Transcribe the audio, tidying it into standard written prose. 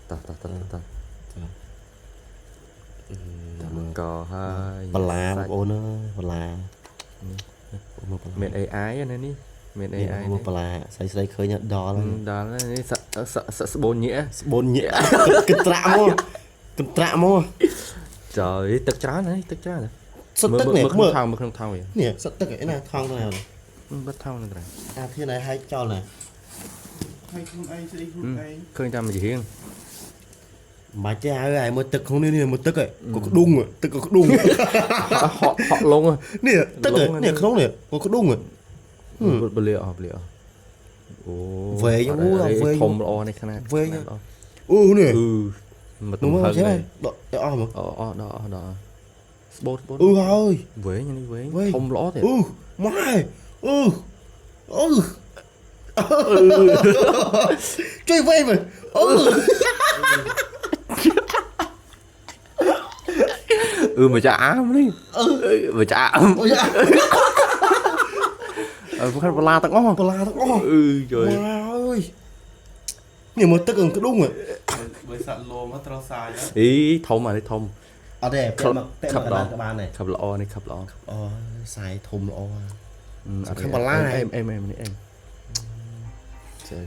តោះតោះតោះតោះមកហើយ បន្លាបងប្អូនអើយបន្លាមើលបន្លា មាន AI ណានេះមាន AI មើលបន្លាស្រីស្រីឃើញដល់ ដល់នេះសក់សក់សក់ស្បូនញាក់ ស្បូនញាក់កន្ត្រាក់មកកន្ត្រាក់មក ចើយទឹកច្រើនហើយទឹកច្រើន សិតទឹកនេះ មើ មើល លថងមើលក្នុងថងវា នេះសិតទឹកឯណាថងទៅណា បិទថងនឹងត្រង់ អាធានឲ្យហែកចោលណា ហើយខ្លួនឯងស្អីខ្លួនឯង ឃើញតាមជារៀង មិនបាច់ទេហើយឲ្យមើលទឹកក្នុងនេះនេះមើលទឹកឯក៏ក្ដុងទឹកក៏ក្ដុង ហក់ហក់លង នេះទឹកនេះក្នុងនេះក៏ក្ដុង បលាអស់បលាអស់អូ វែងអូវែង ធំល្អនេះខ្នាត វែង អូនេះ អឺមក នោះ ទំហឹង មកចេះដកអស់មក អូអស់ដល់អស់ដល់ស្បូតស្បូត អឺហើយ វែងនេះវែង វែង ធំល្អទៀត អឺម៉ែអឺអឺជួយវែងមើលអឺ អឺមកចាអាមនេះអឺមកចាអាម អូយ៉ា អឺខាត់បន្លាទាំងអស់ បន្លាទាំងអស់ អឺជួយ ម៉ែអើយនេះមើលទឹកនឹងក្ដុង បើសាក់លោមកត្រូវសាយ អីធំអានេះធំ អត់ទេពាក់មកពាក់មកកណ្ដាលក៏បានដែរ ខាប់ល្អនេះខាប់ល្អ អូសាយធំល្អ អត់ ខាប់បន្លា អេមអេមអេមនេះអេមចេះ